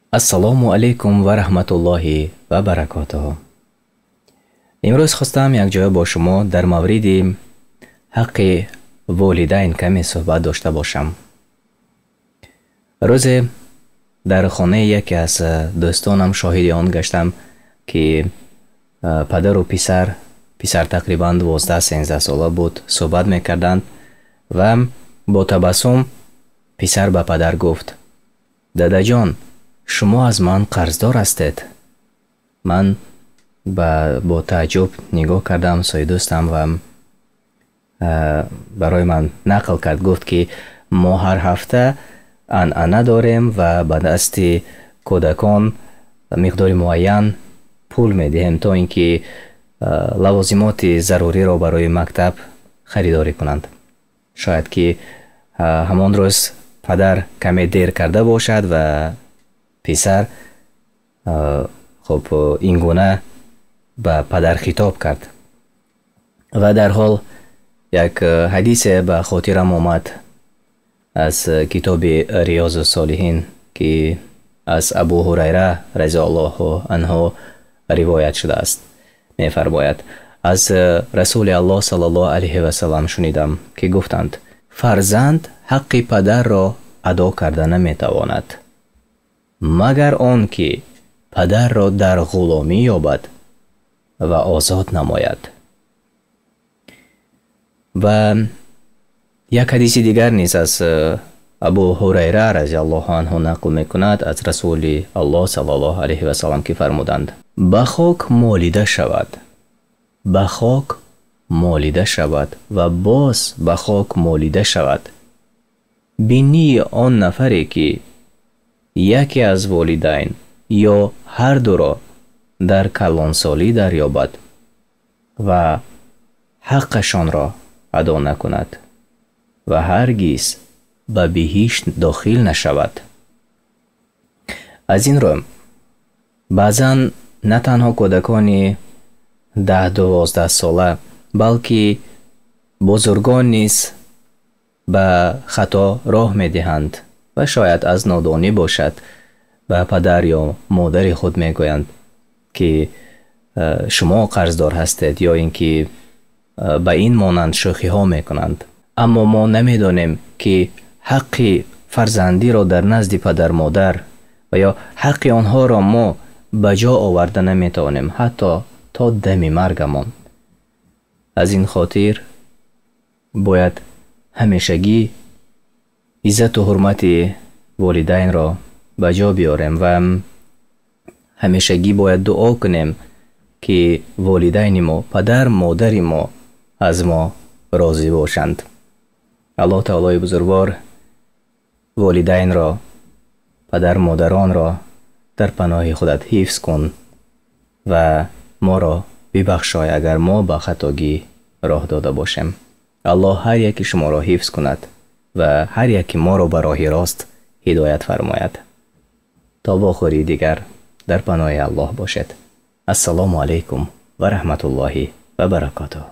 Ассалому алайкум ва раҳматуллоҳи ва баракотуҳ. Имрӯз хостам якҷоя бо шумо дар мавриди ҳаққи волидайн каме суҳбат дошта бошам. Рӯзе дар хонаи яке аз дӯстонам шоҳиди он гаштам, ки падару писар, писар тақрибан 12-13 сола буд, суҳбат мекарданд ва бо табассум писар ба падар гуфт: «Дадаҷон, шумо аз ман қарздор ҳастед». Ман бо тааҷҷуб нигоҳ кардам сӯи дӯстам ва барои ман нақл кард, гуфт, ки мо ҳар ҳафта анъана дорем ва ба дасти кӯдакон миқдори муайян пул медиҳем, то ин ки лавозимоти заруриро барои мактаб харидорӣ кунанд. Шояд ки ҳамон рӯз падар каме дер карда бошад ва писар хуб ин гуна ба падар хитоб кард. Ва дарҳол як ҳадисе ба хотирам омад аз китоби Риёзу Солиҳин, ки аз Абу Ҳурайра разиаллоҳу анҳу ривоят шудааст. Мефармояд: аз Расули Аллоҳ саллаллоҳу алайҳи васаллам шунидам, ки гуфтанд: фарзанд ҳаққи падарро адо карда наметавонад, магар он ки падарро дар ғуломӣ ёбад ва озод намояд. Ва як ҳадиси дигар низ аз Абу Ҳурайра разиаллоҳу анҳу нақл мекунад аз Расули Аллоҳ саллаллоҳу алайҳи васаллам, ки фармуданд: ба хок молида шавад, ба хок молида шавад ва боз ба хок молида шавад бинии он нафаре, ки яке аз волидайн ё ҳар дуро дар калонсолӣ дарёбад ва ҳаққашонро адо накунад ва ҳаргиз ба биҳишт дохил нашавад. Аз ин рӯ баъзан на танҳо кӯдакони 10-12 сола, балки бузургон низ ба хато роҳ медиҳанд ва шояд аз нодонӣ бошад, ба падар ё модари худ мегӯянд, ки шумо қарздор ҳастед, ё ин ки ба ин монанд шӯхиҳо мекунанд. Аммо мо намедонем, ки ҳаққи фарзандиро дар назди падар-модар ва ё ҳаққи онҳоро мо ба ҷо оварда наметавонем, ҳатто то дами маргамон. Аз ин хотир бояд ҳамешагӣ иззату ҳурмати волидайнро ба ҷо биёрем ва ҳамешагӣ бояд дуо кунем, ки волидайни мо, падар модари мо аз мо розӣ бошанд. Аллоҳ таолои бузургвор волидайнро, падар модаронро дар паноҳи худат ҳифз кун ва моро бибахшой, агар мо ба хатогӣ роҳ дода бошем. Аллоҳ ҳар яки шуморо ҳифз кунад ва ҳар яки моро ба роҳи рост ҳидоят фармояд. То вохӯрии дигар дар паноҳи Аллоҳ бошед. Ассалому алайкум ва раҳматуллоҳи ва баракотуҳ.